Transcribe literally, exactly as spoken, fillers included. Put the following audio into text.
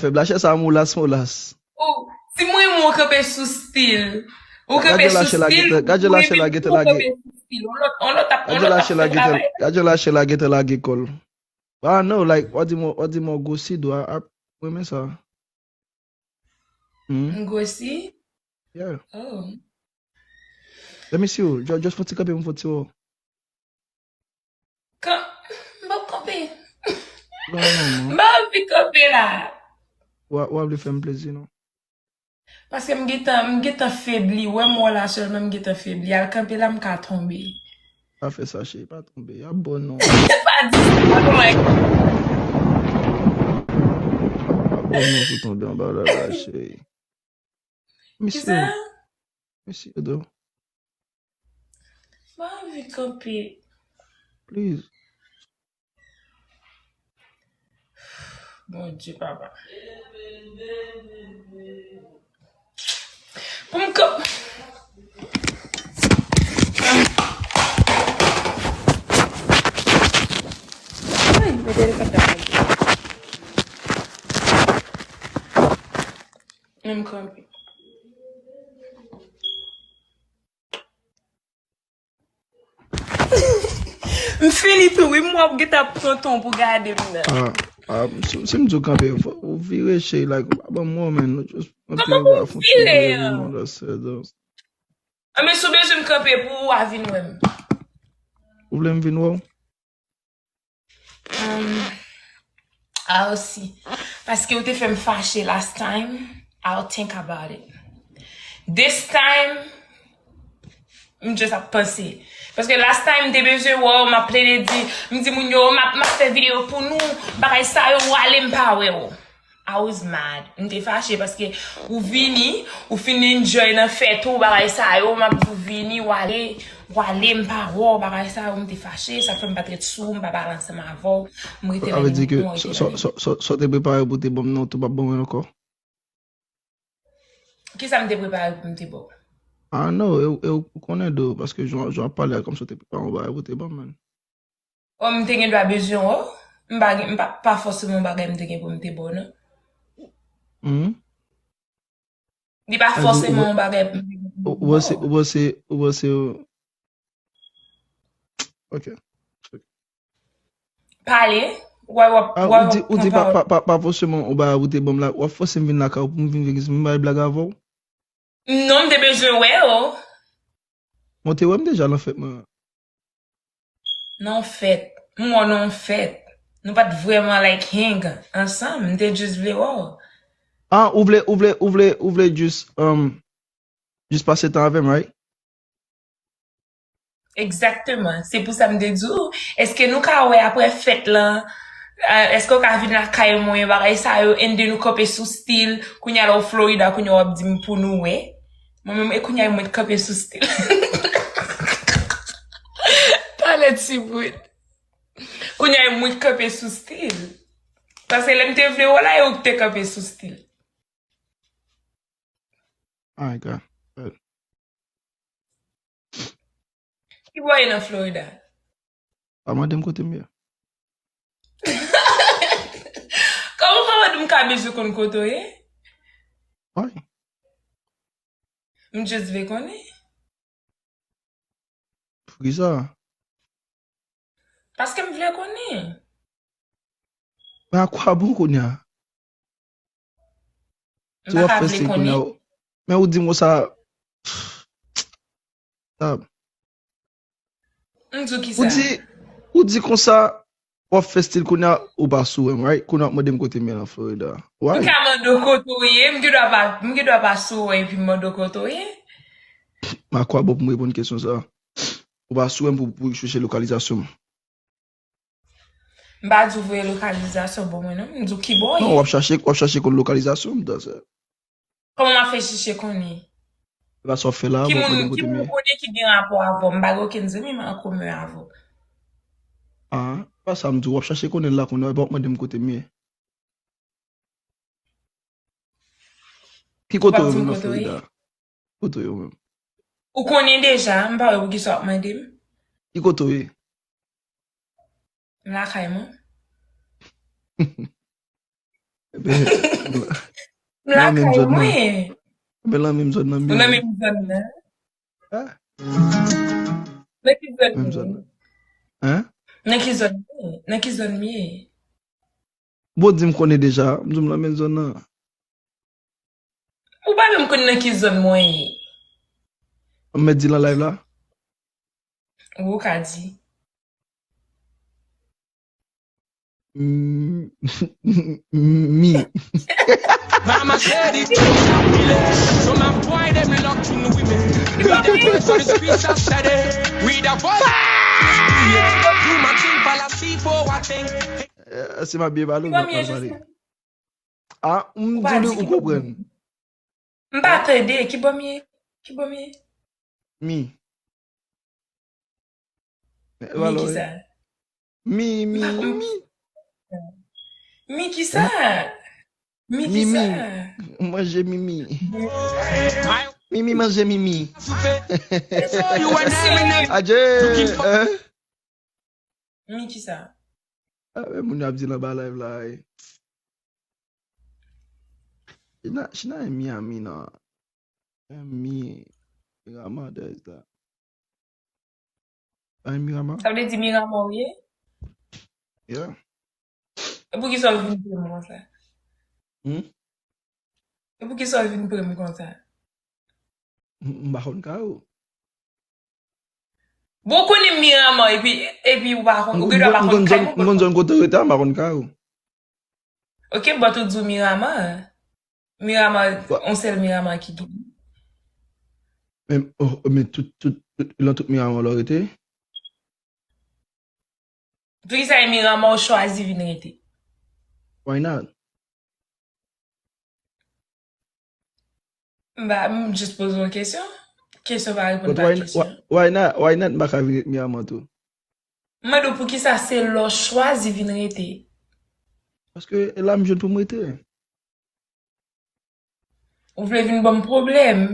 Fèb lachè sa molas, molas. Ou, si mwen, mwen kanpe sou stil. Ou kanpe sou stil, mwen, mwen kanpe sou stil. Gad jan lachè la gentan lage. On lòt, on lòt ap, on lòt ap fè travay. Gad jan lachè la gentan lage kò l. Ah, no, like, w a di mwen, w a di mwen gwosi dwa ap, mwen renmen sa. Hmm? M gwosi? Yeah. Oh. Let me see you. Just, just fè ti kanpe, m fè ti wè. Kan-, m p ap kanpe. Non, non, non. M pa anvi kanpe la. W a, w a vle fè m plezi, non? Paske m gentan, m gentan febli. Wè m wè la sèlman, m gentan febli. Al kanpe la, m ka tonbe. Pa fè sa, cheri, pa tonbe. Y ap bon non. Pa di sa, oh my God. Y ap bon non pou tonbe anba la, la, cheri. Kisa? Mesye, mesye, do. M pa anvi kanpe. Please. Bondye, papa. Pou m kanpe. Ay, mete l kontan. Men m kanpe. M fini tou, wi, m wè w gentan pran tan pou gade m nan. Ah, ah, si, si m di w kanpe, fò ou vire, cheri, like, ou pa ban m wè w, man, nou just kanpe, ou pa fon vire, an? Anben, si w bezwen m kanpe pou w a vin wè m. Ou vle m vin wè w? Um, I'll see. Paske ou te fè m fache last time, I'll think about it. This time, m just ap panse. Paske last time, m te bezwen wè w, m ap plede di, m di moun yo, m ap, m ap fè videyo pou nou, bagay sa yo, w ale, m pa wè w. I was mad. M te fache paske ou vini, ou fin enjoy nan fèt ou, bagay sa yo, m ap di w vini, w ale, w ale, m pa wè w, bagay sa yo, m te fache, sa fè m pa t ret sou ou, m pa pale ansanm avè w, m rete nan nivo w, rete nan nivo. Sa vle di ke sa, sa, sa, sa, sa w te prepare pou w te ban m nan, ou tou p ap ban mwen l ankò? Kisa m te prepare pou m te ba w? Ah, no, e, e, ou konnen do, paske jan, jan w ap pale a, kòmsi w te prepare yon bagay pou w te ban m, man. O, m te gen dwa bezwen w. M pa gen, m pa, pa fòseman yon bagay m te gen pou m te ba w, non. Hmm? Li pa fòseman yon bagay pou m te gen pou m te ba w. Ou panse, ou panse, ou panse, ok. Pale, wè w ap, wè w ap pran pawòl. Ah, ou di, ou di pa, pa, pa, pa fòseman yon bagay pou te ban m la, w ap fòse m vin lakay ou pou m vin, vin, vin bay blag avè w? Non, m te bezwen wè w. Mwen te wè m deja nan fèt mwen an. Nan yon fèt. M wè w nan yon fèt. Nou pa t vrèman, like, hang ansanm. M te jis vle wè w. Ah, ou vle, ou vle, ou vle, ou vle jis, um, jis pase tan avè m, right? Egzakteman. Se pou sa m te di w, èske nou ka wè apre fèt lan, eh, èske w ka vin lakay mwen, bagay sa yo, and then nou kanpe sou stil, kounye a la w Florida, kounye a w ap di m pou nou wè. Mwen menm, e kounye a mwen t kanpe sou stil. Pale ti bout. Kounye a mwen t kanpe sou stil. Paske lè m te vle wè w la, e ou k te kanpe sou stil. My God. Ki bò w ye nan Florida? Pa mande m kote m ye. Kòman w ka mande m, m ka bezwen konn kote w ye? Why? M just vle konnen. Poukisa? Paske m vle konnen. Men akwabon kounye a? M pa ka vle konnen. Men ou di m konsa, sa. M di w kisa? Ou di, ou di konsa, w ap fè stil kounye a, ou pa sou wè m, right? Kounye a w ap mande m kote m ye nan Florida. Why? M ka mande w kote w ye, m gen dwa pa, m gen dwa pa sou wè epi m mande w kote w ye. Men akwabon pou m reponn kesyon sa? Ou pa sou wè m pou, pou chèche lokalizasyon m. M pa di w voye lokalizasyon ban mwen, non. M di w ki bò w ye. Non, w ap chache, w ap chache konn lokalizasyon m, dan sè. Kòman m ap fè chèche konnen? E pa sa w ap fè la, w ap mande m kote m ye. Ki moun, ki moun ou konnen ki gen rapò avè w? M pa gen okenn zanmi m an komen avè w. Ah, e pa sa m di w, w ap chache konnen la kounye a, epi w ap mande m kote m ye. Ki kote w ye menm nan Florida? Kote w ye menm? Ou konnen deja, m pa wè poukisa w ap mande m. Ki kote w ye? M lakay mwen. E M lakay mwen. Men lan menm zòn nan. Ou nan menm zòn nan? Nan ki zòn menm zòn nan? Hein? Nan ki zòn? Nan ki zòn m ye? Bon, di m konnen deja, m di m nan menm zòn nan. Ou pa menm konn nan ki zòn mwen ye. M mèt di lan live la? Ou ka di. Mm, mi. Mama said it, so my boy dem lock in women. We the boys for the streets are steady. We the boys. Do my thing, palace for what thing. Eh, se ma byen pale ou pa pale. Ah, m di li ou konprann. M pa tande, ki bò m ye? Ki bò m ye? Mi. Mi kisa? Mi, mi, mi. Mi kisa? Mi kisa? Manje mimi. Mimi manje mimi. Adje, hein? Mi kisa? Ah, men moun yo ap di l anba live la, eh. She not, she not in Miami, no. Mi, Miramar, there is that. Ay, Miramar. Sa vle di Miramar ou ye? Yeah. E poukisa w vin pre m konsa? Hmm? E poukisa w vin pre m konsa? M, m pa konn kay ou. Bon, ou konnen Miramar, epi, epi ou pa konn, ou gen dwa pa konn kay mwen. M konn zòn kote w rete a, m pa konn kay ou. Ok, but ou di w Miramar. Miramar, yon sèl Miramar ki gen. Men, oh, men tout, tout, tout, lan tout Miramar la w rete? Poukisa e Miramar ou chwazi vin rete? Why not? M pa, m jis poze w kesyon. Kesyon pa reponn pa kesyon. Why not? Why not? M pa ka vin ret Miramar tou. M mande w poukisa se la w chwazi vin rete? Paske e la m jwenn pou m rete. Ou vle vin ban m pwoblèm?